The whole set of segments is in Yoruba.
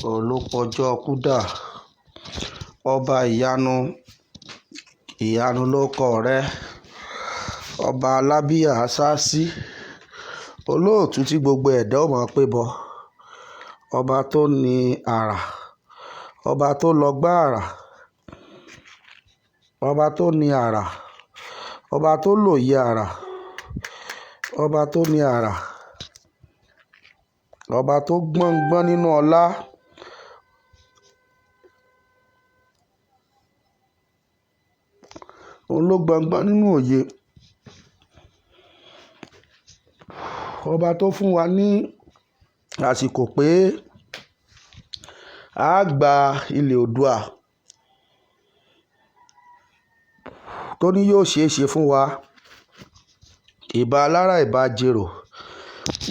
Olùpọ̀jọ́ kúdà, ọba ìyanu, ìyanu ló kọ rẹ̀, ọba alábíà ṣáṣí, olóòtú tí gbogbo ẹ̀dá ó mọ̀ pé bọ, ọba tó ní àrà, ọba tó lọ́gbọ́n àrà, ọba tó ní àrà, ọba tó lóye àrà, ọba tó ní àrà, ọba tó gbọ̀ngbọ́n nínú ọlá. Òun ló gbọ̀ngbọ́n nínú òye. Ọba tó fún wa ní àsìkò pé a gba ilẹ̀ Oòduà, tó ní yóò ṣeé ṣe fún wa. Ìbà alára, ìbà jèrò,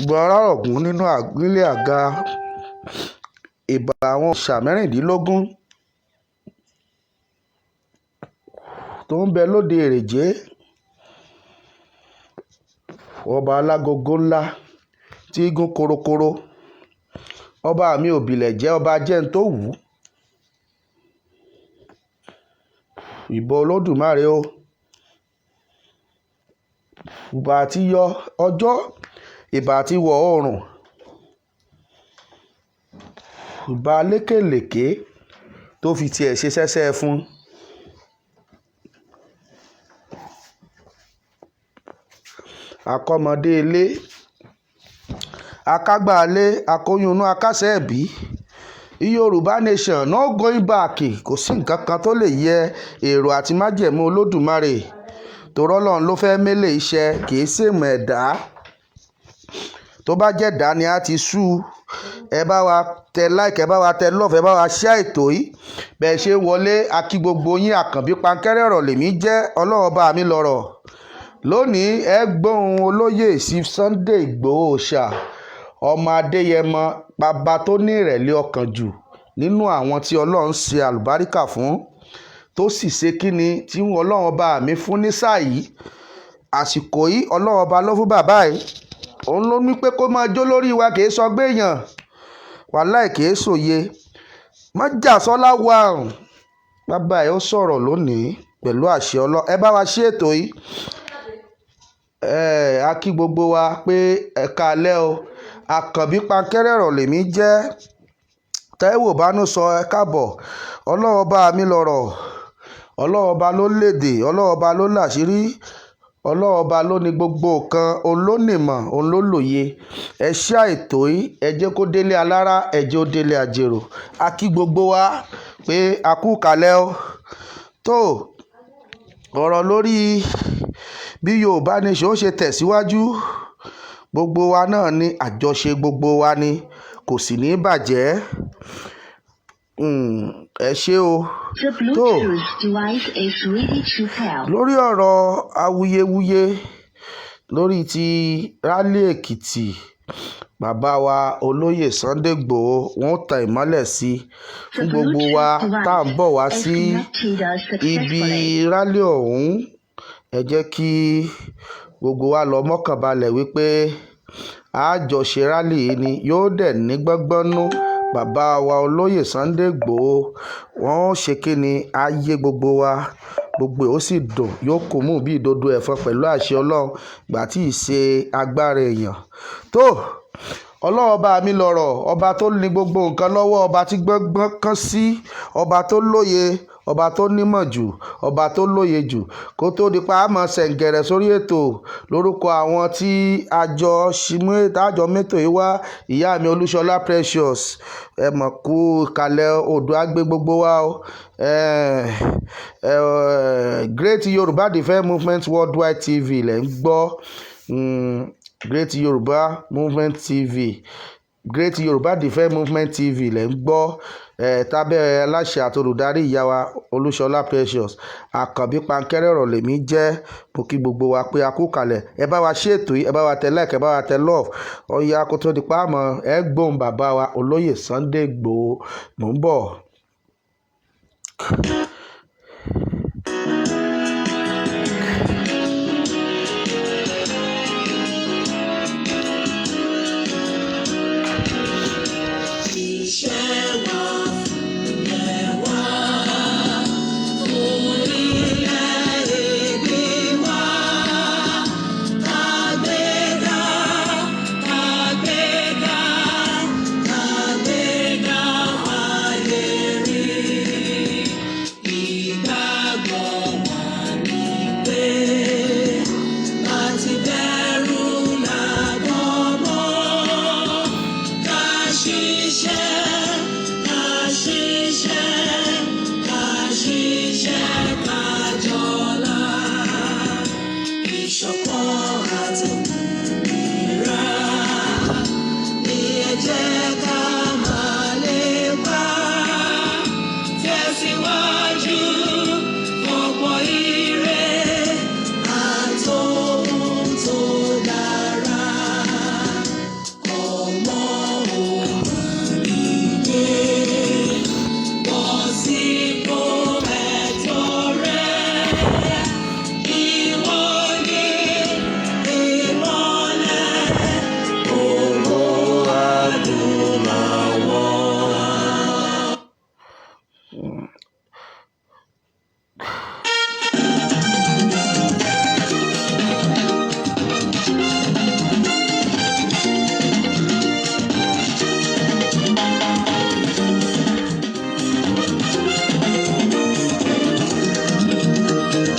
ìbà ọ̀ràngún nínú nílé àga, ìbà àwọn òòṣà mẹ́rìndínlógún tó ń bẹ lóde èrèjé, ọba alágogo ńlá tí í gún korokoro, ọba mi òbílẹ̀ jẹ́ ọba jẹ́ ń tó wù ú. Ìbà Olódùmarè o, ìbà àti yọ ọjọ́, ìbà àti wọ̀ oòrùn, ìbà lékèlèké tó fi tiẹ̀ ṣe sẹ́sẹ́ fún. Akọ́mọdé ilé, akágbá ilé, akóyúnú, akásẹ̀ ẹ̀bí. Yorùbá nation, no going back. Kò sí nǹkan kan tó lè yẹ èrò àti májẹ̀mú Olódùmarè, torí Ọlọ́run ló fẹ́ mélé iṣẹ́, kì í ṣèmọ̀ ẹ̀dá. Tó bá jẹ́ ẹ̀dá ni a ti sú. Ẹ bá wa tẹ like, ẹ bá wa tẹ love, ẹ bá wa share ètò yìí. Bẹ́ẹ̀ ṣe ń wọlé, a kí gbogbo yín. Àkànbí Pankẹ́rẹ́ ọ̀rọ̀ lèmi jẹ́, Ọlọ́run ọba mi lọ̀rọ̀. Lónìí, ẹ gbóhùn olóyè Chief Sunday Igboho Òòṣà, ọmọ Adéyẹmọ, bàbá tó ní ìrẹ̀lẹ̀ ọkàn jù nínú àwọn tí Ọlọ́run ṣe àlùbáríkà fún, tó sì ṣe kíni tí Ọlọ́run ọba mi fún ní sáà yìí. Àsìkò yìí, Ọlọ́run ọba ló fún bàbá yìí. Òun ló ní pé kó máa jó lórí wa, kì í sọ gbé èèyàn wàláì, kì í sòye mọ́jàsọ́lá wà. Bàbá yìí ó sọ̀rọ̀ lónìí pẹ̀lú àṣẹ Ọlọ́run. Ẹ bá wa ṣe ètò yìí. Ẹ a kí gbogbo wa pé ẹ káalẹ́ o. Àkànbí Pankẹ́rẹ́ ọ̀rọ̀ lèmi jẹ́. Táíwò Bánú sọ ẹ káàbọ̀. Ọlọ́run ọba mi lọ̀rọ̀, Ọlọ́run ọba ló lédè, Ọlọ́run ọba ló láṣìírí, Ọlọ́run ọba ló ní gbogbo nǹkan, òun ló nímọ̀, òun ló lóye. Ẹ ṣá ètò yìí, ẹ jẹ́ kó délé alára, ẹ jẹ́ ó délé àjèrò. A kí gbogbo wa pé a kú kalẹ̀ o. Tó ọ̀rọ̀ lórí bí Yorùbá nation ó ṣe tẹ̀síwájú, gbogbo wa náà ní àjọṣe, gbogbo wa ni kò sì ní bàjẹ́. Ẹ ṣé o. The Tó Bluetooth device is ready to pair. lórí ọ̀rọ̀ awuyewuye lórí ti rally Èkìtì, bàbá wa olóyè Sunday Igboho, wọn ó tan ìmọ́lẹ̀ sí i The fún gbogbo wa Bluetooth tá à ń bọ̀ wá device is sí connected ibi successfully. rally ọ̀hún. Ẹ jẹ́ kí gbogbo wa lọ mọ́kàn balẹ̀ wípé àjọṣe rally yìí ni yóò dẹ̀ ní gbọ́ngbọ́nú. Bàbá wa olóyè Sunday Igboho, wọn ó ṣe kíni ayé gbogbo wa, gbogbo ẹ̀ ó sì dùn, yóò kó mú bí ìdodo ẹ̀fọn pẹ̀lú àṣẹ Ọlọ́run, gbà tí ì ṣe agbára èèyàn. Tó Ọlọ́run ọba mi lọ̀rọ̀, ọba tó ní gbogbo nǹkan lọ́wọ́, ọba tí gbọ́ngbọ́n kan sí, ọba tó lóye, ọba tó nímọ̀ jù, ọba tó lóye jù. Kó tó di pa àmọ́ ṣẹ̀ǹgẹ̀rẹ̀ sórí ètò, lórúkọ àwọn tí àjọ ṣimú àjọ mẹ́tò yìí wá, ìyá mi Olúṣọlá Precious, ẹ mọ̀ kú kalẹ̀, odò àgbẹ̀ gbogbo wa o. Great Yorùbá Defence Movement Worldwide TV lẹ̀ ń gbọ́. Great Yorùbá Movement TV, Great Yorùbá Defence Movement TV lẹ̀ ń gbọ́, tábẹ́ aláṣẹ àti olùdarí ìyá wa Olúṣọlá Precious. Àkànbí Pankẹ́rẹ́ ọ̀rọ̀ lèmi jẹ́. Mo kí gbogbo wa pé a kú kalẹ̀. Ẹ bá wa ṣe ètò yìí, ẹ bá wa tẹ like, ẹ bá wa tẹ love. Ọ̀ya, kó tó di pa àmọ́ ẹ gbóhùn bàbá wa olóyè Sunday Igboho. Mò ń bọ̀. Iṣẹ́ ṣiṣẹ́, ká ṣiṣẹ́, ká ṣiṣẹ́, ká jọlá. Ìṣọ̀kan àtòmìnira ní ẹ jẹ́ ká máa lépa. Tẹ̀síwájú fọ̀pọ̀ ire àtohun tó dára. Ọmọ Oòduà bọ̀ sípò ẹ̀tọ́ rẹ. Ìwọ ni ìmọ́lẹ̀ gbogbo adúláwọ̀.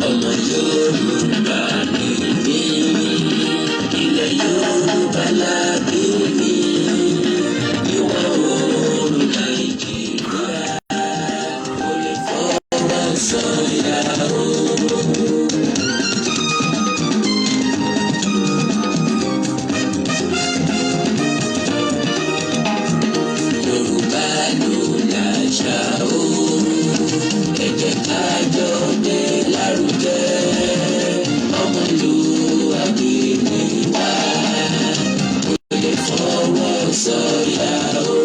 Ọmọ Yorùbá ni mí, ilẹ̀ Yorùbá la bí mi. Ìwọ̀ oòrùn Nàìjíríà, mo lè fọwọ́ sọ̀yà o. Yorùbá ló láṣà o, ẹ jẹ́ ká jọ gbé lárugẹ. Ọmọlúwàbí ni wá, mo lè fọwọ́ sọ̀yà o.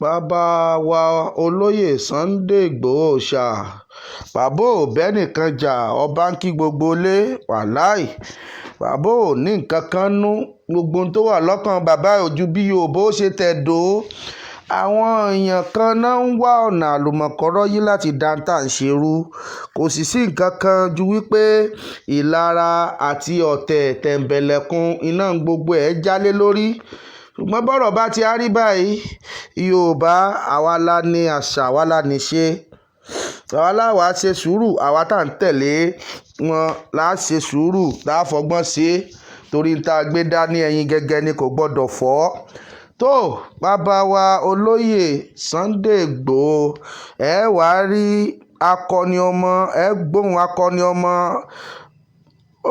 Bàbá wa olóyè Sunday Igboro Òòṣà bàbá ò bẹ́nìkan já, ọba ń kí gbogbo ilé wàláì. Bàbá ò ní nǹkan kan nú, gbogbo ohun tó wà lọ́kàn bàbá ò ju bí Yorùbá ó ṣe tẹ̀dó. Àwọn èèyàn kan náà ń wá ọ̀nà àlùmọ̀kọ́rọ́yí láti dá tá à ń ṣe rú. Kò sì sí nǹkan kan ju wípé ìlara àti ọ̀tẹ̀ tẹ̀m̀bẹ̀lẹ̀kun iná gbogbo ẹ̀ jálé lórí. Ṣùgbọ́n bọ́rọ̀ bá ti á rí báyìí, Yorùbá àwa la ní àṣà, àwa la ní ṣe. Àwa láwa ṣe sùúrù, àwa tá à ń tẹ̀lé wọn là á ṣe sùúrù, tá a fọgbọ́n ṣe torí tá a gbé dání ẹyin gẹ́gẹ́ ni kò gbọ́dọ̀ fọ́. Tó bàbá wa olóyè Sunday Igboho, ẹ wá rí akọni ọmọ, ẹ gbóhùn akọni ọmọ.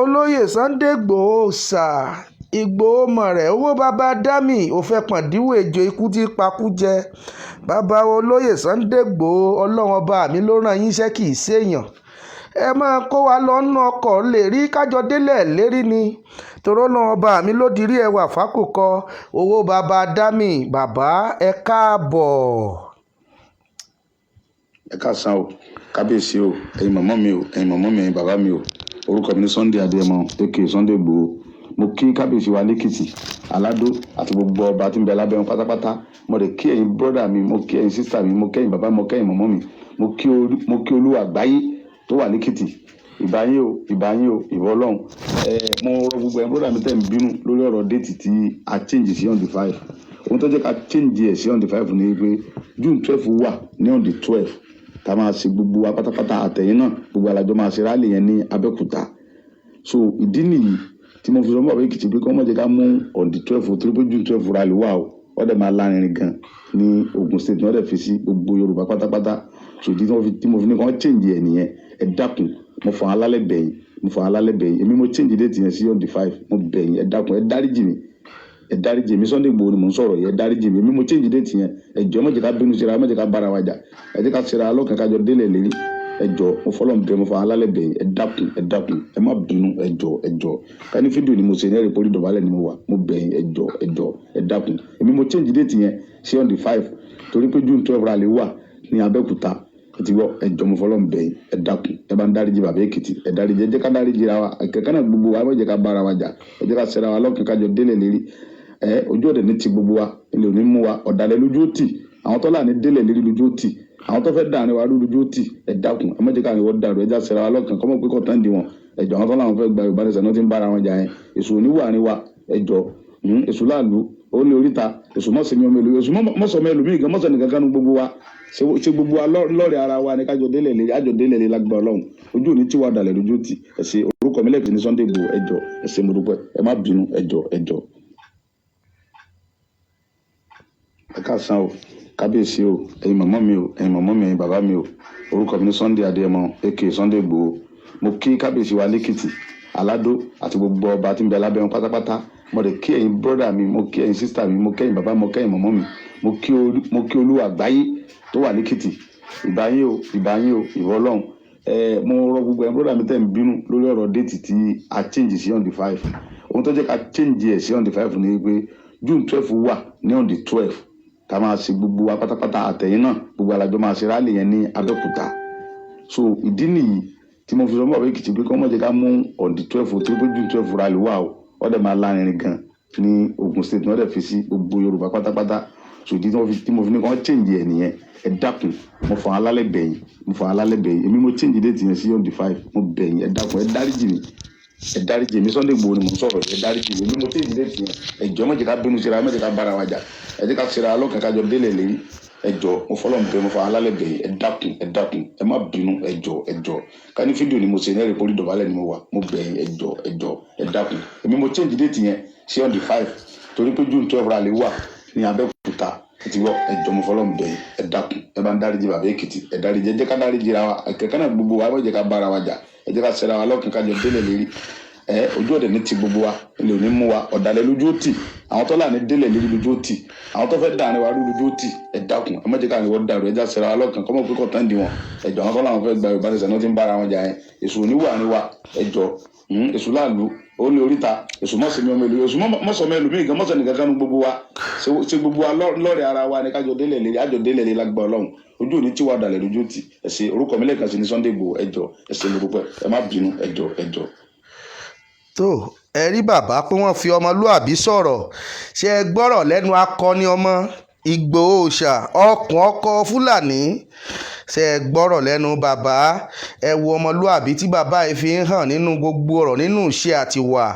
Olóyè Sunday Igboho ṣá, Ìgbòho mọ̀ rẹ̀, owó bàbá dami ò fẹ́ pọ̀ndínwó ejò ikú tí pakú jẹ. Bàbá wa olóyè Sunday Igboho, ọlọ́run ọba mi ló rán yín iṣẹ́, kì í ṣèèyàn. Ẹ máa kó wa lọ́nà ọkọ̀ lè rí kájọ délẹ̀ lérí ni. Torí ọlọ́run ọba mi ló dirí ẹwà fákòkò. Owó bàbá dami, bàbá ẹ káàbọ̀. Ẹ káàsán o, kábíyèsí o, ẹ̀yin mọ̀mọ́ mi o, ẹ̀yin mọ̀mọ́ mi, ẹ̀yin bàbá mi o. Orúkọ mi ní Sunday Adéyẹmọ, aka Sunday Igboho. Mo kí kábíyèsí wa lẹ́kìtì aládó àti gbogbo ọba tí ń bẹ lábẹ́ wọn pátápátá. Mo dẹ̀ kí ẹ̀yin brother mi, mo kí ẹ̀yin sister mi, mo kí ẹ̀yin bàbá mi, mo kí ẹ̀yin mọ̀mọ́ mi, mo kí olúwa àgbáyé tó wà lẹ́kìtì. Ìbà yín o, ìbà yín o, ìbà Ọlọ́run. Ẹ mo rọ gbogbo ẹ̀yin brother mi tẹ̀ ń bínú lórí ọ̀rọ̀ date tí a change sí on the 5. Ohun tó jẹ́ ká change ẹ̀ sí on the 5 ni pé June 12 wà ní on the 12 tá a máa ṣe gbogbo wa pátápátá, àtẹ̀yìn náà, gbogbo alájọ máa ṣe rally yẹn ní Abẹ́òkúta. So ìdí nìyí tí mo fi sọ fún bàbá Èkìtì pé kí wọ́n má jẹ́ ká mú on the 12, torí pé June 12 rally wà o. Wọ́n dẹ̀ máa lárinrin gan ní Ogun State, wọ́n dẹ̀ fi sí gbogbo Yorùbá pátápátá. So ìdí tí mo fi ní kí wọ́n change ẹ̀ nìyẹn. Ẹ dákun, mo fọ alálẹ̀ bẹ̀yìn, mo fọ alálẹ̀ bẹ̀yìn. Èmi mo change date yẹn sí on the 5. Mo bẹ̀yìn, ẹ dákun, ẹ dáríjì mi, ẹ dáríjì mi. Sunday Igboho ni mò ń sọ̀rọ̀ yìí, ẹ dáríjì mi. Èmi mo change date yẹn. Ẹ jọ̀ọ́, má jẹ́ ká bínú síra, má jẹ́ ká bára wa jà, ẹ jẹ́ ká síra lọ́kàn kájọ délẹ̀ lérí. Ẹ jọ̀ọ́, mo fọlọ́n bẹ̀, mo fọ alálẹ̀ bẹ̀yìn. Ẹ dákun, ẹ dákun, ẹ má bínú. Ẹ jọ̀ọ́, ẹ jọ̀ọ́. Ká ní fídíò ni mo ṣe ní ẹ̀rí pórí dọ̀bálẹ̀ ni mo wà. Mo bẹ̀yìn, ẹ jọ̀ọ́, ẹ jọ̀ọ́, ẹ dákun. Èmi mo change date yẹn sí on the 5 torí pé June 12 rally wà ní Abẹ́òkúta. Ẹ ti gbọ́? Ẹ jọ̀ọ́, mo fọlọ́n bẹ̀yìn, ẹ dákun, ẹ bá ń dáríjì bàbá Èkìtì, ẹ dáríjì. Ẹ jẹ́ ká dáríjì ra wa kẹ̀kẹ́ náà gbogbo wa. Ẹ má jẹ́ ká bára wa jà, ẹ jẹ́ ká ṣera wa lọ́kàn kájọ délẹ̀ lérí. Ẹ ojú ọ̀dẹ̀ ní ti gbogbo wa, ilé òní mú wa. Ọ̀dàlẹ̀ lójú ó tì, àwọn tó là ní délẹ̀ lérí lójú ó tì, àwọn tó fẹ́ dàrin wa lójú ó tì. Ẹ dákun, ẹ má jẹ́ ká àríwọ̀ dàrú. Ẹ já ṣera wa lọ́kàn kọ́mọ̀ pé kọ̀tán di wọn. Ẹ jọ̀ọ́, àwọn tó láwọn fẹ́ gba Yorùbá nation náà ti ń bára wọn jà yẹn, èṣù òní wà ní wa. Ẹ jọ̀ọ́, èṣù láàlú. Ó lé oríta èṣù mọ́sẹ̀mí ọmọ ẹlòmíì, èṣù mọ́sọ̀mọ́ ẹlòmíì gan mọ́sẹ̀ nìkan kan nu gbogbo wa. Ṣe gbogbo wa lọ́rẹ̀ ara wa ni kájọ délẹ̀ lé, àjọ délẹ̀ lé lágbára Ọlọ́run. Ojú òní tí wàá dalẹ̀ lójú tì. Ẹ ṣé. Orúkọ mi lẹ́ẹ̀kan ní Sunday Igboho. Ẹ jọ̀ọ́, ẹ ṣé, mo dúpẹ́, ẹ má bínú, ẹ jọ̀ọ́, ẹ jọ̀ọ́. Ẹ káàsán o, kábíyèsí o, ẹ̀yin mọ̀mọ́ mi o, ẹ̀yin mọ̀mọ́ mi, ẹ̀yin bàbá mi o. Orúkọ mi ní Sunday Adéyẹmọ, aka Sunday Igboho. Mo kí kábíyèsí wa lẹ́kìtì, Aládó àti gbogbo ọba tí ń bẹ lábẹ́ wọn pátápátá. Mo dẹ̀ kí ẹ̀yin brother mi, mo kí ẹ̀yin sister mi, mo kí ẹ̀yin bàbá, mo kí ẹ̀yin mọ̀mọ́ mi, mo kí olúwa àgbáyé tó wà lẹ́kìtì. Ìbà yín o, ìbà yín o, ìbà Ọlọ́run. Ẹ mo rọ gbogbo ẹ̀yin brother mi tẹ̀ ń bínú lórí ọ̀rọ̀ date tí a change sí on the 5. Ohun tó jẹ́ ká change ẹ̀ sí on the 5 ni pé June 12 wà ní on the 12 ká máa ṣe gbogbo wa pátápátá, àtẹ̀yìn náà, gbogbo alájọ máa ṣe rally yẹn ní Abẹ́òkúta. So ìdí nìyí tí mo fi sọ fún bàbá Èkìtì pé kí wọ́n má jẹ́ ká mú on the 12 o, torí pé June 12 rally wà o. Wọ́n dẹ̀ máa lárinrin gan ní Ogun State, wọ́n dẹ̀ fi sí gbogbo Yorùbá pátápátá. So ìdí tí mo fi ní kí wọ́n change ẹ̀ nìyẹn. Ẹ dákun, mo fọ alálẹ̀ bẹ̀yìn, mo fọ alálẹ̀ bẹ̀yìn. Èmi mo change date yẹn sí on the 5. Mo bẹ̀yìn, ẹ dákun, ẹ dáríjì mi, ẹ dáríjì mi. Sunday Igboho ni mo ń sọ̀rọ̀. Ẹ dáríjì mi, èmi mo change date yẹn. Ẹ jọ̀ọ́, má jẹ́ ká bínú síra, má jẹ́ ká bára wa jà. Ẹ jẹ́ ká síra lọ́kàn, ká jọ délẹ̀ lérí. Ẹ jọ̀ọ́, mo fọlọ́ bẹ̀, mo fọ alálẹ̀ bẹ̀yìn. Ẹ dákun, ẹ dákun, ẹ má bínú. Ẹ jọ̀ọ́, ẹ jọ̀ọ́. Ká ní fídíò ni mo ṣe ní ẹ̀rí pórí dọ̀bálẹ̀ ni mo wà. Mo bẹ̀yìn, ẹ jọ̀ọ́, ẹ jọ̀ọ́, ẹ dákun. Èmi mo change date yẹn sí on the 5 torí pé June 12 rally wà ní Abẹ́òkúta. Ẹ ti gbọ́? Ẹ jọ̀ọ́, mo fọlọ́ bẹ̀yìn, ẹ dákun, ẹ bá ń dáríjì bàbá Èkìtì, ẹ dáríjì. Ẹ jẹ́ ká dáríjì ra wa kẹ̀kẹ́ náà gbogbo wa. Ẹ má jẹ́ ká bára wa jà. Ẹ jẹ́ ká ṣera wa lọ́kàn, ká jọ délẹ̀ lérí. Ẹ ojú ọ̀dẹ̀ ní ti gbogbo wa ilé òní mú wa. Ọ̀dàlẹ̀ lójú ó tì, àwọn tó láàánú délẹ̀ lérí lójú ó tì, àwọn tó fẹ́ dàrin wa rú lójú ó tì. Ẹ dákun, ẹ má jẹ́ ká àríwọ̀ dàrú. Ẹ já ṣera wa lọ́kàn kọ́mọ̀ pé kọ̀tán di wọn. Ẹ jọ̀ọ́, àwọn tó láwọn fẹ́ gba Yorùbá nation náà ti ń bára wọn jà yẹn. Èṣù òní wà ní wa. Ẹ jọ̀ọ́, èṣù láàlú, ó lé oríta èṣù mọ́sẹ̀mí ọmọ ìlú, èṣù mọ́sọ̀mọ́ ẹlòmíì gan mọ́sẹ̀ nìkan kan nu gbogbo wa. Ṣe gbogbo wa lọ́rẹ̀ ara wa ni kájọ délẹ̀ lérí, àjọ délẹ̀ lérí lágbára Ọlọ́run. Ojú òní tí wàá dalẹ̀ lójú tì. Ẹ ṣé. Orúkọ mi lẹ́ẹ̀kan sí ní Sunday Igboho. Ẹ jọ̀ọ́, ẹ ṣé, mo dúpẹ́, ẹ má bínú. Ẹ jọ̀ọ́, ẹ jọ̀ọ́. Tó ẹ rí bàbá pé wọ́n fi ọmọlúàbí sọ̀rọ̀. Ṣe é gbọ́rọ̀ lẹ́nu akọni ọmọ Ìgbòho ṣá, ọkùn ọkọ Fúlàní? Ṣe é gbọ́rọ̀ lẹ́nu bàbá? Ẹ wo ọmọlúàbí tí bàbá yìí fi ń hàn nínú gbogbo ọ̀rọ̀, nínú ìṣe àtiwà.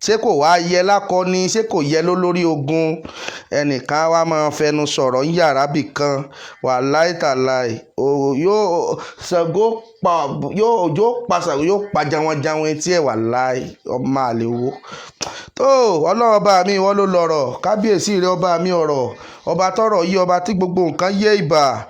Ṣé kò wá yẹ lákọni? Ṣé kò yẹ lólórí ogun? Ẹnìkan wá máa fẹnu sọ̀rọ̀ ń yàrá bì kan wà láìtàláì, yóò Ṣàngó pa, yóò òjò pa Ṣàngó, yóò pa jáwọn etí ẹ̀ wà láì ọmọ àlè wo tó. Ọlọ́run ọba mi, ìwọ ló lọ̀rọ̀. Kábíyèsí rẹ, ọba mi, ọ̀rọ̀ ọba tọrọ yí, ọba tí gbogbo nǹkan yé. Ìbà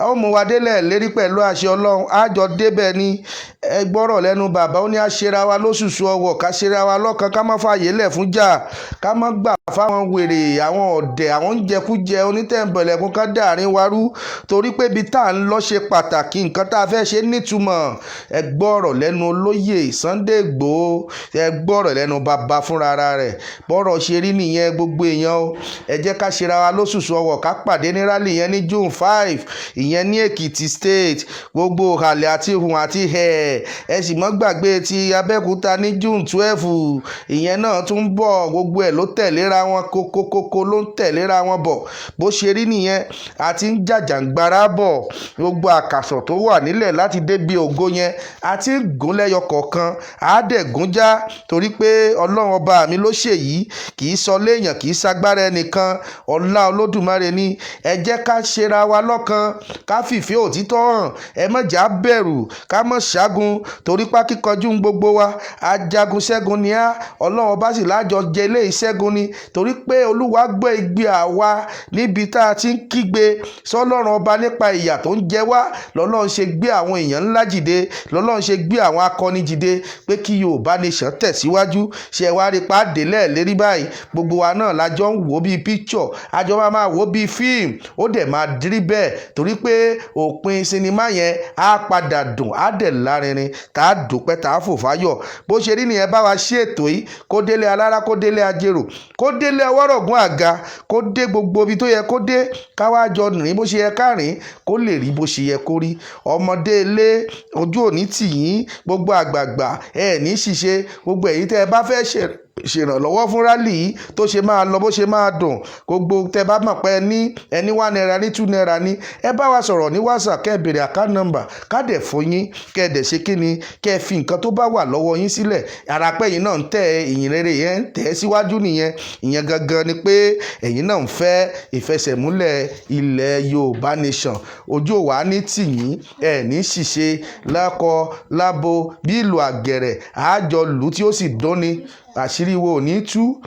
ó mú wa délẹ̀ lérí pẹ̀lú àṣẹ Ọlọ́run. Àjọ débẹ̀ ni. Ẹ gbọ́rọ̀ lẹ́nu bàbá. Ó ní á ṣera wa lóṣùṣù ọwọ̀, ká ṣera wa lọ́kàn, ká má fààyè lẹ̀ fún jà, ká má gbà fáwọn wèrè, àwọn ọ̀dẹ̀, àwọn oúnjẹkújẹ onítẹ̀m̀bẹ̀lẹ̀kún ká dàrin wa rú, torí pé ibi tá à ń lọ ṣe pàtàkì, nǹkan tá a fẹ́ ṣe nítumọ̀. Ẹ gbọ́rọ̀ lẹ́nu olóyè Sunday Igboho, ẹ gbọ́rọ̀ lẹ́nu bàbá fúnra rẹ̀. Bọ́rọ̀ ṣe rí nìyẹn, gbogbo èèyàn o. Ẹ jẹ́ ká ṣera wa lóṣùṣù ọwọ̀, ká pàdé ní rally yẹn ní June 5, ìyẹn ní Èkìtì State. Gbogbo òhàlẹ̀ àti hùn àti ẹ̀, ẹ sì mọ́ gbàgbé ti Abẹ́òkúta ní June 12, ìyẹn náà tún ń bọ̀. Gbogbo ẹ̀ ló tẹ̀léra wọn kókókókó, ló ń tẹ̀léra wọn bọ̀. Bó ṣe rí nìyẹn. Àti ń jàjàǹgbara bọ̀. Gbogbo àkàsọ̀ tó wà nílẹ̀ láti débi ògo yẹn, àti ń gún lẹ́yọ kọ̀ọ̀kan, àádẹ́gúnjá, torí pé Ọlọ́run ọba mi ló ṣèyí. Kì í sọ léèyàn, kì í ṣagbára ẹnìkan, ọlá Olódùmarè ni. Ẹ jẹ́ ká ṣera wa lọ́kan, ká fìfẹ́ òtítọ́ hàn. Ẹ má jà bẹ̀rù, ká má ṣágun, torí pá kíkanjú ń gbogbo wa. Ajagun ṣẹ́gun ni á. Ọlọ́run ọba sì lájọ jẹ ilé ìṣẹ́gun ni, torí pé Olúwa gbọ́ igbe àwa níbi tá a ti ń kígbe sọlọ́run ọba nípa ìyà tó ń jẹ wá. Lọ́lọ́run ṣe gbé àwọn èèyàn ńlá jìde, lọ́lọ́run ṣe gbé àwọn akọni jìde pé kí Yorùbá Nation tẹ̀síwájú. Ṣe wá rí pàdé lẹ́ẹ̀lérí báyìí? Gbogbo wa náà lájọ ń wò bíi picture, àjọ máa máa wò bíi fíìmù, ó dẹ̀ máa dírí bẹ́ẹ̀, torí pé òpin sinimá yẹn á padà dùn, á dẹ̀ lárinrin, tá a dúpẹ́, tá a fò fáyọ̀. Bó ṣe rí nìyẹn. Bá wa ṣe ètò yìí kó délé alára, kó délé ajérò, kó délé ọwọ́rọ̀gùn àga, kó dé gbogbo ibi tó yẹ kó dé, káwá jọ rìn bó ṣe yẹ ká rìn, kó lè rí bó ṣe yẹ kó rí. Ọmọdé ilé, ojú òní tì yín. Gbogbo àgbààgbà, ẹ ní ṣìṣe. Gbogbo èyí tẹ́ ẹ bá fẹ́ ṣe. Ṣèrànlọ́wọ́ fún rally yìí tó ṣe máa lọ, bó ṣe máa dùn. Gbogbo tẹ bá mọ̀ pé ẹ ní ẹni ₦1 ní ₦2 ní, ẹ bá wa sọ̀rọ̀ ní WhatsApp, kẹ́ ẹ béèrè account number, ká dẹ̀ fún yín, kẹ́ ẹ dẹ̀ ṣe kí ni, kẹ́ ẹ fi nǹkan tó bá wà lọ́wọ́ yín sílẹ̀. Ara pé ẹ̀yin náà ń tẹ ìyìn rere yẹn, ń tẹ̀ ẹ́ síwájú nìyẹn. Ìyẹn gangan ni pé ẹ̀yin náà ń fẹ́ ìfẹsẹ̀múlẹ̀ ilẹ̀ Yorùbá nation. Ojú ò wá ní tì yín, ẹ̀ ní ṣìṣe lákọ lábo bí ìlú àgẹ̀rẹ̀ àjọ lù tí ó sì dúnni. Àṣírí wo ò ní tú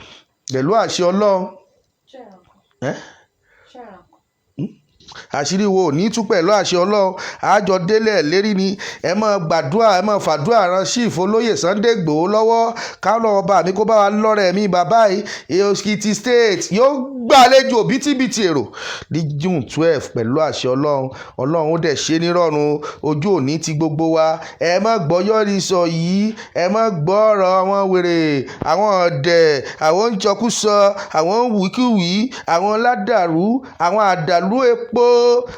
pẹ̀lú àṣẹ Ọlọ́run. Ẹ́? Àṣírí wo ò ní tú pẹ̀lú àṣẹ Ọlọ́run. Àjọ délẹ̀ lérí ni. Ẹ máa gbàdúrà, ẹ máa fàdúrà ran Chief Olóyè Sunday Igboho lọ́wọ́, káwọn ọba mi kó bá wa lọ́rẹ̀ mi. Bàbá yìí, Èkìtì State yóò gbàlejò bítíbitì èrò ní June 12 pẹ̀lú àṣẹ Ọlọ́run. Ọlọ́run ó dẹ̀ ṣe nírọ̀rùn. Ojú òní ti gbogbo wa. Ẹ má gbọ́ yọrí sọ yìí, ẹ má gbọ́ ọ̀rọ̀ àwọn wèrè, àwọn ọ̀dẹ̀, àwọn ń jọkúsọ, àwọn wíkúwí, àwọn aládàrú, àwọn àdàlú epo,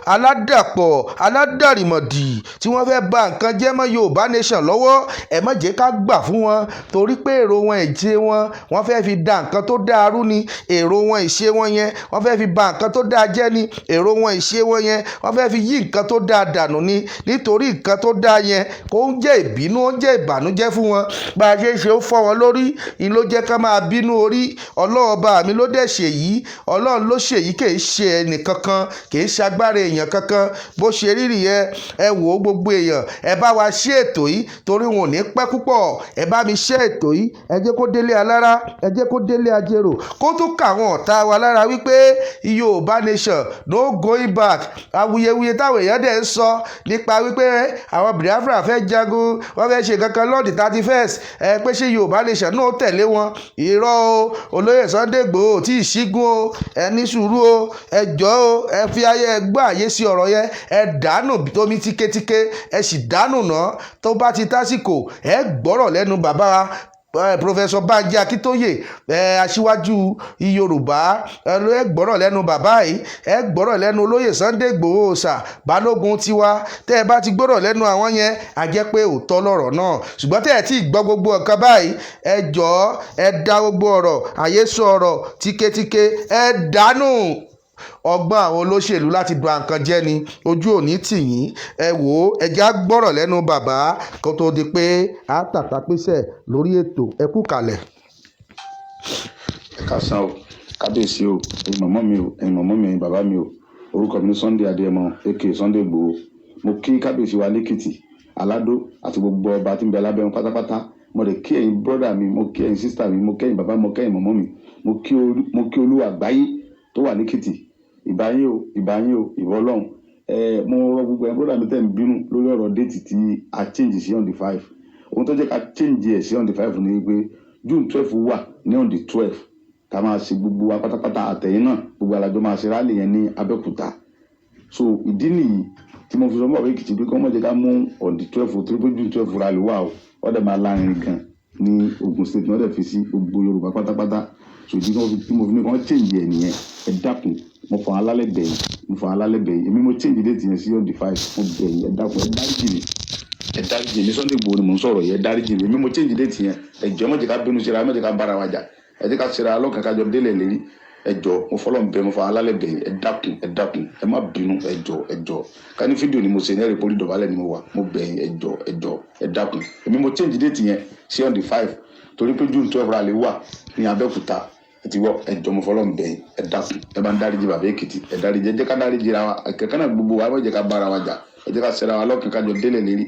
aládàpọ̀, aládàrìmọ̀dì tí wọ́n fẹ́ bà nǹkan jẹ́ mọ́ Yorùbá nation lọ́wọ́. Ẹ má jẹ́ ká gbà fún wọn, torí pé èrò wọn, ìṣe wọn, wọ́n fẹ́ fi da nǹkan tó dáa rú ni. Èrò wọn, ìṣe wọn yẹn, wọ́n fẹ́ fi bà nǹkan tó dáa jẹ́ ni. Èrò wọn, ìṣe wọn yẹn, wọ́n fẹ́ fi yí nǹkan tó dáa dànù ni, nítorí nǹkan tó dáa yẹn kó ń jẹ́ ìbínú, ó ń jẹ́ ìbànújẹ́ fún wọn. Bá a ṣe ń ṣe, ó fọ́ wọn lórí ni, ló jẹ́ ká máa bínú orí. Ọlọ́run ọba mi ló dẹ̀ ṣèyí. Ọlọ́run ló ṣèyí, kì í ṣe ẹnì kankan, kì í ṣe agbára èèyàn kankan. Bó ṣe rí nìyẹn. Ẹ wò ó, gbogbo èèyàn, ẹ bá wa ṣe ètò yìí, torí wọn ò ní pẹ́ púpọ̀. Ẹ bá mi ṣe ètò yìí, ẹ jẹ́ kó délé alára, ẹ jẹ́ kó délé ajérò, kó tún kà àwọn ọ̀tá wa lára wípé Yorùbá nation, no going back. Awuyewuye táwọn èèyàn dẹ̀ ń sọ nípa wípé àwọn Biafra fẹ́ jagun, wọ́n fẹ́ ṣe kankan lọ́ọ̀dì 31st, ẹ pé ṣé Yorùbá nation náà tẹ̀lé wọn? Irọ́ o. Olóyè Sunday Igboho tí ì ṣígun o. Ẹ ní sùúrù o, ẹ jọ̀ọ́ o. Ẹ fi ayé ẹ gbọ́ àyè sí ọ̀rọ̀ yẹn, ẹ dànù tómi tíketíke, ẹ sì dànù náà. Tó bá ti tásìkò, ẹ gbọ́rọ̀ lẹ́nu bàbá wa, Professor Banji Akíntóyè, aṣíwájú Yorùbá. Ẹ gbọ́rọ̀ lẹ́nu bàbá yìí, ẹ gbọ́rọ̀ lẹ́nu olóyè Sunday Igboho ṣà balógun tiwa. Tẹ́ ẹ bá ti gbọ́rọ̀ lẹ́nu àwọn yẹn, a jẹ́ pé òótọ́ lọ̀rọ̀ náà. Ṣùgbọ́n tẹ́ ẹ tí gbọ́ gbogbo nǹkan báyìí, ẹ jọ̀ọ́, ẹ dá gbogbo ọ̀rọ̀ àyésọ ọ̀rọ̀ tíketíke, ẹ dànù. Ọgbọ́n àwọn olóṣèlú láti ba nǹkan jẹ́ ni. Ojú òní tì yín. Ẹ wò ó, ẹ já gbọ́rọ̀ lẹ́nu bàbá kó tó di pé a tàtà pèsè lórí ètò. Ẹ kú kalẹ̀. Ẹ káàsán o, kábíyèsí o, ẹ̀yin mọ̀mọ́ mi o, ẹ̀yin mọ̀mọ́ mi, ẹ̀yin bàbá mi o. Orúkọ mi ní Sunday Adéyẹmọ, aka Sunday Igboho. Mo kí kábíyèsí wa lẹ́kìtì, Aládó, àti gbogbo ọba tí ń bẹ lábẹ́ wọn pátápátá. Mo lè kí ẹ̀yin brother mi, mo kí ẹ̀yin sister mi, mo kí ẹ̀yin bàbá, mo kí ẹ̀yin mọ̀mọ́ mi, mo kí olúwa àgbáyé tó wà lẹ́kìtì. Ìbà yín o, ìbà yín o, ìbà Ọlọ́run. Ẹ mo rọ gbogbo ẹ̀yin brother mi tẹ̀ ń bínú lórí ọ̀rọ̀ date tí a change sí on the 5. Ohun tó jẹ́ ká change ẹ̀ sí on the 5 ni pé June 12 wà ní on the 12 ká máa ṣe gbogbo wa pátápátá, àtẹ̀yìn náà, gbogbo alájọ máa ṣe rally yẹn ní Abẹ́òkúta. So ìdí nìyí tí mo fi sọ fún bàbá Èkìtì pé kí wọ́n má jẹ́ ká mú on the 12 o, torí pé June 12 rally wà o. Wọ́n dẹ̀ máa lárinrin gan ní Ogun State, wọ́n dẹ̀ fi sí gbogbo Yorùbá pátápátá. So ìdí tí mo fi ní kí wọ́n change ẹ̀ nìyẹn. Ẹ dákun, mo fọ alálẹ̀ bẹ̀yìn, mo fọ alálẹ̀ bẹ̀yìn. Èmi mo change date yẹn sí on the 5. Mo bẹ̀yìn, ẹ dákun, ẹ dáríjì mi, ẹ dáríjì mi. Sunday Igboho ni mò ń sọ̀rọ̀ yìí. Ẹ dáríjì mi, èmi mo change date yẹn. Ẹ jọ̀ọ́, má jẹ́ ká bínú síra, má jẹ́ ká bára wa jà. Ẹ jẹ́ ká síra lọ́kàn, ká jọ délẹ̀ lérí. Ẹ jọ̀ọ́, mo fọlọ́ bẹ̀, mo fọ alálẹ̀ bẹ̀yìn. Ẹ dákun, ẹ dákun, ẹ má bínú. Ẹ jọ̀ọ́, ẹ jọ̀ọ́. Ká ní fídíò ni mo ṣe ní ẹ̀rí pórí dọ̀bálẹ̀ ni mo wà. Mo bẹ̀yìn, ẹ jọ̀ọ́, ẹ jọ̀ọ́, ẹ dákun. Èmi mo change date yẹn sí on the 5 torí pé June 12 rally wà ní Abẹ́òkúta. Ẹ ti wọ. Ẹ jọ̀ọ́, mo fọlọ́ bẹ̀yìn, ẹ dákun, ẹ bá ń dáríjì bàbá Èkìtì, ẹ dáríjì. Ẹ jẹ́ ká dáríjì ra wa kẹ̀kẹ́ náà, gbogbo wa. Ẹ má jẹ́ ká bára wa jà. Ẹ jẹ́ ká ṣera wa lọ́kàn, ká jọ délẹ̀ lérí.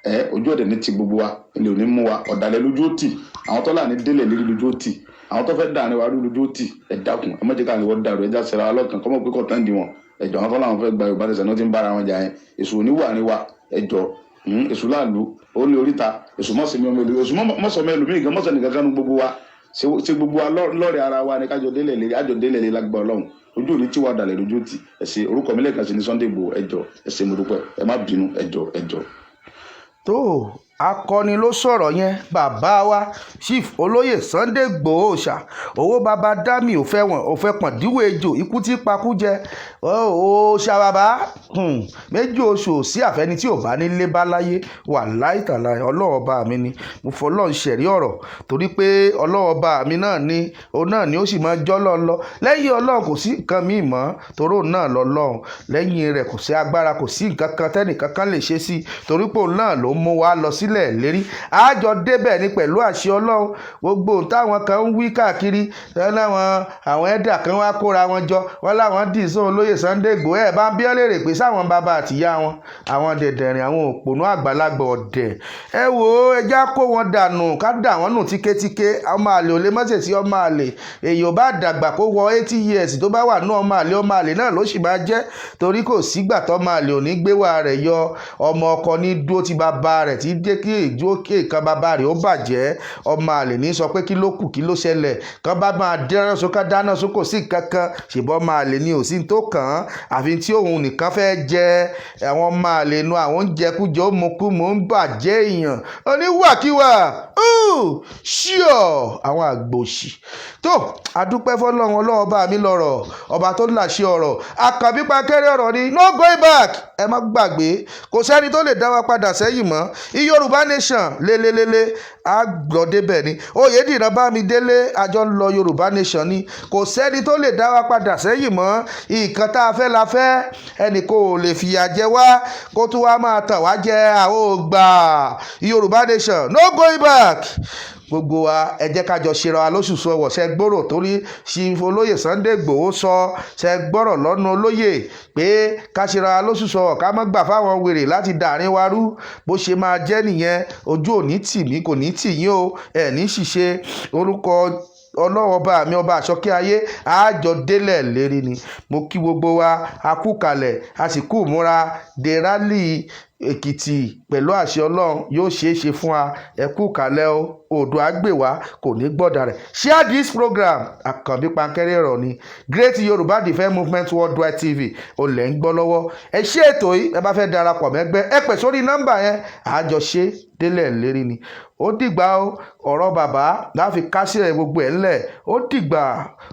Ẹ ojú ọ̀dẹ̀ ní ti gbogbo wa, ilé òní mú wa. Ọ̀dàlẹ̀ lójú ó tì, àwọn tó là ní délẹ̀ lérí lójú ó tì, àwọn tó fẹ́ dà ní wa rí lójú ó tì. Ẹ dákun, ẹ má jẹ́ ká àríwọ̀ dàrú. Ẹ já ṣera wa lọ́kàn, kọ́mọ̀ pé kọ̀tán di wọn. Ẹ jọ̀ọ́, àwọn tó láwọn fẹ́ gba Yorùbá nation náà ti ń bára wọn jà yẹn, èṣù òní wà ní wa. Ẹ jọ̀ọ́, èṣù láàlú ó lé oríta. Èṣù mọ́sẹ̀mí ọmọ èlò, èṣù mọ́sọ̀mọ́ ẹlòmíì gan mọ́sẹ̀ nìkan kan nu gbogbo wa. Ṣe gbogbo wa lọ́rẹ̀ ara wa ni kájọ délẹ̀ lérí, àjọ délẹ̀ lérí lágbá Ọlọ́run. Ojú òní tí wàá dàlẹ̀ lójú tì. Ẹ ṣé. Orúkọ mi lẹ́ẹ̀kan sí ní Sunday Igboho. Ẹ jọ̀ọ́, ẹ ṣé, mo dúpẹ́, ẹ má bínú. Ẹ jọ̀ọ́, ẹ jọ̀ọ́. Tó Akọni ló sọ̀rọ̀ yẹn. Bàbá wa, Chief Olóyè Sunday Igboho ṣá, owó bàbá dami ò fẹ́ pọ̀n díwọ̀ ejò ikú tí pakú jẹ ó ṣá bàbá méjì oṣù ò sí àfẹni tí ò bá nílé bá láyé wà láìtàlà. Ọlọ́run ọba mi ni mo fọlọ́run ṣẹ̀rí ọ̀rọ̀, torí pé Ọlọ́run ọba mi náà ni, òun náà ni ó sì máa jọ́ lọ́n lọ. Lẹ́yìn Ọlọ́run, kò sí nǹkan míì mọ́, torí òun náà lọ́lọ́run. Lẹ́yìn rẹ̀, kò sí agbára, kò sí nǹkan kan tẹ́nìkan kan lè ṣe sí, torí pé òun náà ló mú wa lọ sílẹ̀ lérí. Àjọ débẹ̀ ni pẹ̀lú àṣẹ Ọlọ́run. Gbogbo ohun táwọn kan ń wí káàkiri láwọn àwọn ẹ̀dà kan wá kóra wọn jọ, wọn láwọn dì sóun lóyè Sunday Igboho, ẹ̀ bá ń bí ọ́ léèrè pé sáwọn bàbá àtìyá wọn, àwọn dẹ̀dẹ̀rìn, àwọn òpònú àgbàlagbà ọ̀dẹ̀, ẹ wò ó, ẹja kó wọn dànù, ká dà wọ́n nù tíketíke. Ọmọ àlè ò lè mọ́sẹ̀ sí ọmọ àlè. Èyí ò bá dàgbà kó wọ 80 years, tó bá wà nú ọmọ àlè, ọmọ àlè náà ló sì máa jẹ́, torí kò sígbà tọ́mọ àlè ò ní gbé wà rẹ̀ yọ. Ọmọ ọkọ ní dúró ti bàbá rẹ̀ tí jẹ́ kí èdúró kí nǹkan bàbá rẹ̀ ó bàjẹ́. Ọmọ àlè ní sọ pé kí ló kù, kí ló ṣẹlẹ̀, kán bá máa dáná sun, kán dáná sun, kò sí kankan. Ṣèbọn ọmọ àlè ni, ò sí tó kàn án àfi tí òun nìkan fẹ́ jẹ. Àwọn ọmọ àlè nu àwọn oúnjẹ kújẹ, ó mu kú mu, ń bàjẹ́ èèyàn oníwàkiwà ṣíọ, àwọn àgbòṣì tó. Adúpẹ́ fọlọ́run, ọlọ́run ọba mi lọ́rọ̀, ọba tó láṣẹ ọ̀rọ̀. Àkànbí pankẹ́rẹ́ ọ̀rọ̀ ni, no going back. Ẹ má gbàgbé, kò sẹ́ni tó lè dá wa padà sẹ́yìn mọ́. Yorùbá Nation lélelele, a gbọ́ débẹ̀ ni. Oyèdìran Bámidélé, àjọ ń lọ Yorùbá Nation ni. Kò sẹ́ni tó lè dá wa padà sẹ́yìn mọ́. Nǹkan tá a fẹ́ la fẹ́. Ẹnì kò lè fìyà jẹ wá, kó tún wá máa tàn wá jẹ. Àwọn ò gbà. Yorùbá Nation, no going back. Gbogbo wa, ẹ jẹ́ ká jọ ṣera wa lóṣùṣù ọwọ̀. Ṣe gbọ́rọ̀ torí Chief Olóyè Sunday Igboho sọ? Ṣe gbọ́rọ̀ lọ́nu olóyè pé ká ṣera wa lóṣùṣù ọwọ̀, ká má gbà fáwọn wèrè láti dàrin wa rú? Bó ṣe máa jẹ́ nìyẹn. Ojú ò ní tì mí, kò ní tì yín o. Ẹ̀ ní ṣìṣe. Orúkọ Ọlọ́run ọba mi, ọba àṣọkẹ́ ayé, àjọ délẹ̀ lérí ni. Mo kí gbogbo wa, a kú kalẹ̀, a sì kú múra de rally Èkìtì. Pẹ̀lú àṣẹ Ọlọ́run, yóò ṣeé ṣe fún wa. Ẹ kú kalẹ̀ o. Oòdùà á gbè wá, kò ní gbọ́dà rẹ̀. Share this program. Àkànbí pankẹ́rẹ́ ọ̀rọ̀ ni. Great Yorùbá Defence Movement Worldwide TV olè ń gbọ́ lọ́wọ́. Ẹ ṣe ètò yìí. Ẹ bá fẹ́ darapọ̀ mẹ́gbẹ́, ẹ pè sórí nọ́mbà yẹn, àjọṣe délẹ̀ lérí ni. Ó dìgbà o. Ọ̀rọ̀ bàbá láfi kásẹ̀ gbogbo ẹ̀ ńlẹ̀. Ó dìgbà,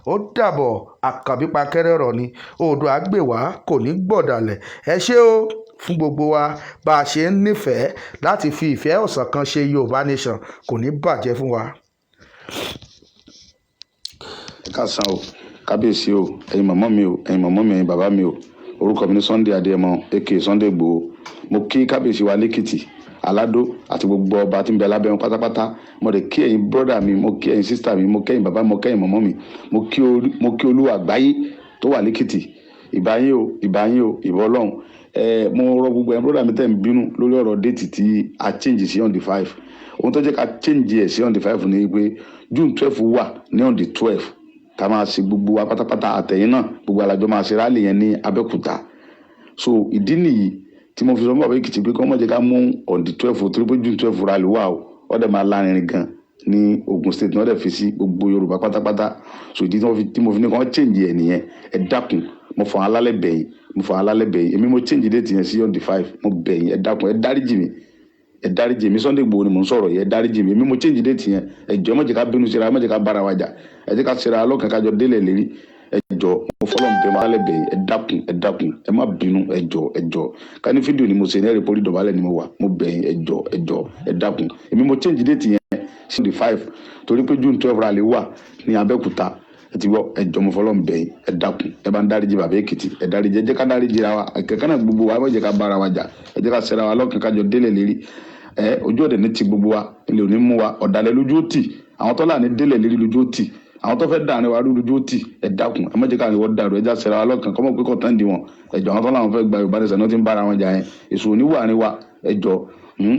ó dàbọ̀. Àkànbí pankẹ́rẹ́ ọ̀rọ̀ ni. Oòdùà á gbè wá, kò ní gbọ̀dàlẹ̀. Ẹ ṣé o fún gbogbo wa bá a ṣe ń nífẹ̀ẹ́ láti fi ìfẹ́ ọ̀sán kan ṣe Yorùbá Nation. Kò ní bàjẹ́ fún wa. Ẹ káàsán o, kábíyèsí o, ẹ̀yin màmá mi o, ẹ̀yin màmá mi, ẹ̀yin bàbá mi o. Orúkọ mi ní Sunday Adéyẹmọ, aka Sunday Igboho. Mo kí kábíyèsí wa lẹ́kìtì, Aládó, àti gbogbo ọba tí ń bẹ lábẹ́ wọn pátápátá. Mo dẹ̀ kí ẹ̀yin brother mi, mo kí ẹ̀yin sister mi, mo kí ẹ̀yin bàbá mi, mo kí ẹ̀yin màmá mi, mo kí olúwa àgbáyé tó wà lẹ́kìtì. Ìbà yín o, ìbà yín o, ìbà Ọlọ́run. Ẹ mo rọ gbogbo ẹ̀yin brother mi tẹ̀ ń bínú lórí ọ̀rọ̀ date tí a change sí on the 5. Ohun tó jẹ́ ká change ẹ̀ sí on the 5 ni pé June 12 wà ní on the 12 tá a máa ṣe gbogbo wa pátápátá, àtẹ̀yìn náà, gbogbo alájọ máa ṣe rally yẹn ní Abẹ́òkúta. So ìdí nìyí tí mo fi sọ fún bàbá Èkìtì pé kí wọ́n má jẹ́ ká mú on the 12, torí pé June 12 rally wà o. Ó dẹ̀ máa lárinrin gan ní Ogun State ní wọ́n dẹ̀ fi sí gbogbo Yorùbá pátápátá. So ìdí tí mo fi ní kí wọ́n change ẹ̀ nìyẹn. Ẹ dákun, mo fọ alálẹ̀ bẹ̀yìn, mo fọ alálẹ̀ bẹ̀yìn. Èmi mo change date yẹn sí on the 5. Mo bẹ̀yìn, ẹ dákun, ẹ dáríjì mi, ẹ dáríjì mi. Sunday Igboho ni mò ń sọ̀rọ̀ yìí. Ẹ dáríjì mi, èmi mo change date yẹn. Ẹ jọ̀ọ́, ẹ má jẹ́ ká bínú síra, ẹ má jẹ́ ká bára wa jà. Ẹ jẹ́ ká síra lọ́kàn, ká jọ délẹ̀ lérí. Ẹ jọ̀ọ́, mo fọlọ́n bẹ́ẹ̀, máa lẹ̀ bẹ̀yìn. Ẹ dákun, ẹ dákun, ẹ má bínú. Ẹ jọ̀ọ́, ẹ jọ̀ọ́. Ká ní fídíò ni mo ṣe ní ẹ̀rí pórí dọ̀bálẹ̀ ni mo wà. Mo bẹ̀yìn, ẹ jọ̀ọ́, ẹ jọ̀ọ́, ẹ dákun. Èmi mo change date yẹn sí the 5 torí pé June 12 rally wà ní Abẹ́òkúta. Ẹ ti gbọ́? Ẹ jọ̀ọ́, mo fọlọ́n bẹ̀yìn, ẹ dákun, ẹ bá ń dáríjì bàbá Èkìtì, ẹ dáríjì. Ẹ jẹ́ ká dáríjì ra wa kẹ̀kẹ́ náà, gbogbo wa. Ẹ má jẹ́ ká bára wa jà. Ẹ jẹ́ ká ṣẹra wa lọ́kàn, ká jọ délẹ̀ lérí. Ẹ ojú ọ̀dẹ̀ ní ti gbogbo wa, ilé òní mú wa. Ọ̀dàlẹ̀ lójú ó tì, àwọn tó là ní délẹ̀ lérí lójú ó tì, àwọn tó fẹ́ dàrin wa rú lójú ó tì. Ẹ dákun, ẹ má jẹ́ ká ìwọ dàrú. Ẹ já ṣẹra wa lọ́kàn, kọ́mọ̀ pé kọ̀tán di wọn. Ẹ jọ̀ọ́, àwọn tó làwọn fẹ́ gba Yorùbá nation náà ti ń bára wọn jà yẹn. Èṣù òní wà ní wa. Ẹ jọ̀ọ́,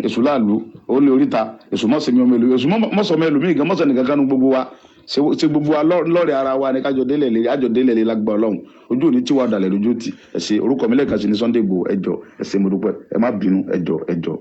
èṣù láàlú ó lé oríta. Èṣù mọ́sẹ̀mí ọmọ èlò, èṣù mọ́sọ̀mọ́ ẹlòmíì gan mọ́sẹ̀ nìkan kánú. Gbogbo wa ṣe gbogbo wa lọ́rẹ̀ ara wa ni. Kájọ délẹ̀ lé, àjọ délẹ̀ lé lágbá Ọlọ́run. Ojú òní tí wàá dalẹ̀ lójú tì. Ẹ ṣé. Orúkọ mi lẹ́ẹ̀kan sí ní Sunday Igboho. Ẹ jọ̀ọ́, ẹ ṣé, mo dúpẹ́. Ẹ má bínú, ẹ jọ̀ọ́, ẹ jọ̀ọ́.